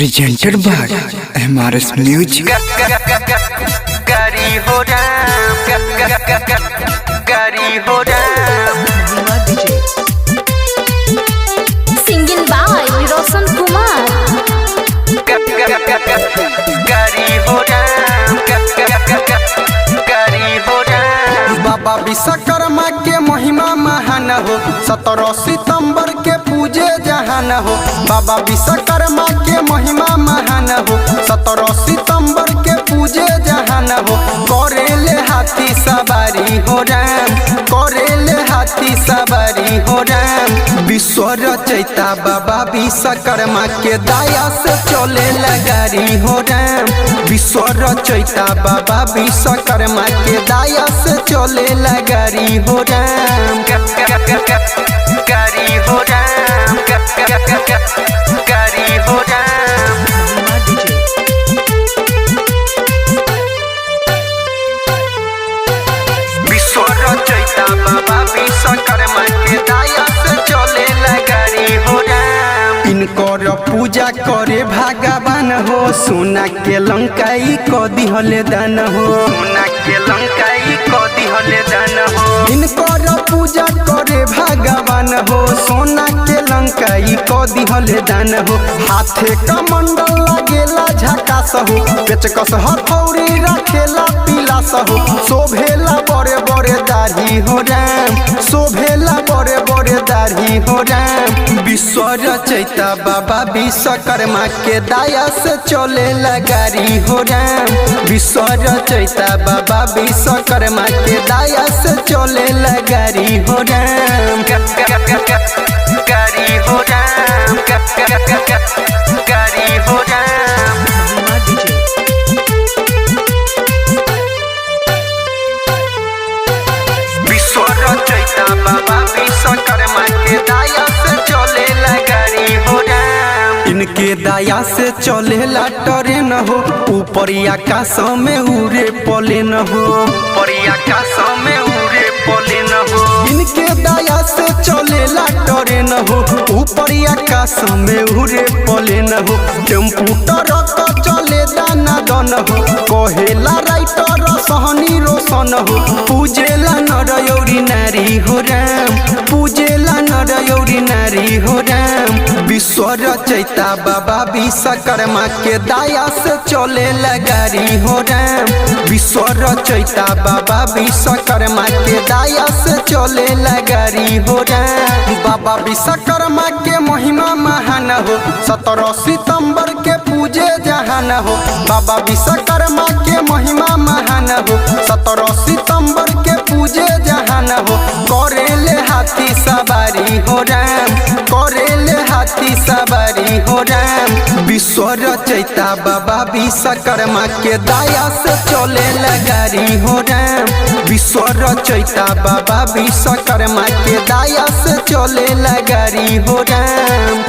Presented by MRS Music. गरी हो राम, गरी हो Ram. Singing by Roshan Kumar. गरी हो राम, गरी हो राम। बाबा विश्वकर्मा के महिमा महान हो, 17 सितंबर के पूजे जहान हो। बाबा विश्वकर्मा के महिमा महान हो, 17 सितंबर के पूजे जहान हो। करेले हाथी सवारी हो राम, करेले हाथी सवारी हो राम। विश्व रचयिता बाबा विश्वकर्मा के दया से चले गाड़ी हो राम। विश्व रचयिता बाबा विश्वकर्मा के दया से चले गाड़ी हो राम। गरी हो राम, गरी हो राम। विश्व रचयिता बाबा विश्वकर्मा के दया से चले गाड़ी हो राम। इनकर पूजा करे भगवान हो, सोना के लंकाई क दिहले दान हो। सोना के लंकाई को दिहले दान हो। इनकर पूजा करे भगवान हो, सोना के लंकाई क दिहले दान हो। हाथे कमंडल लगेला झकास हो, पेचकस हथौड़ी रखेला पिलास हो। शोभेला बड़े बड़े दाढ़ी हो राम, शोभेला बड़े बड़े दाढ़ी हो राम। विश्व रचयिता बाबा विश्वकर्मा के दया से चले गाड़ी हो राम। विश्व रचयिता बाबा विश्वकर्मा के दया से चले गाड़ी हो राम। गरी हो राम, गरी हो राम। विश्व रचयिता बाबा विश्वकर्मा के दया से चले गाड़ी हो राम। इनके दया से चलेला ट्रेन हो, ऊपर आकाश में उड़े प्लेन हो। ऊपर आकाश में उड़े प्लेन हो। इनके दया से चलेला ट्रेन हो, ऊपर आकाश में उड़े प्लेन हो। टेम्पू ट्रक चले दाना दन हो, कहेला राइटर सहनी रोशन हो। पूजेला नर यौरी नारी हो राम, पूजेला नर यौरी नारी हो राम। विश्व रचयिता बाबा विश्वकर्मा के दया से चले गाड़ी हो राम। विश्व रचयिता बाबा विश्वकर्मा के दया से चले गाड़ी हो राम। बाबा विश्वकर्मा के महिमा महान हो, 17 सितंबर के पूजे जहान हो। बाबा विश्वकर्मा के महिमा महान हो, 17 सितंबर के पूजे जहान हो। करेले हाथी सवारी हो राम, करेले हाथी सवारी हो राम। विश्व रचयिता बाबा विश्वकर्मा के दया से चले गाड़ी हो राम। विश्व रचयिता बाबा विश्वकर्मा के दया से चले गाड़ी हो राम।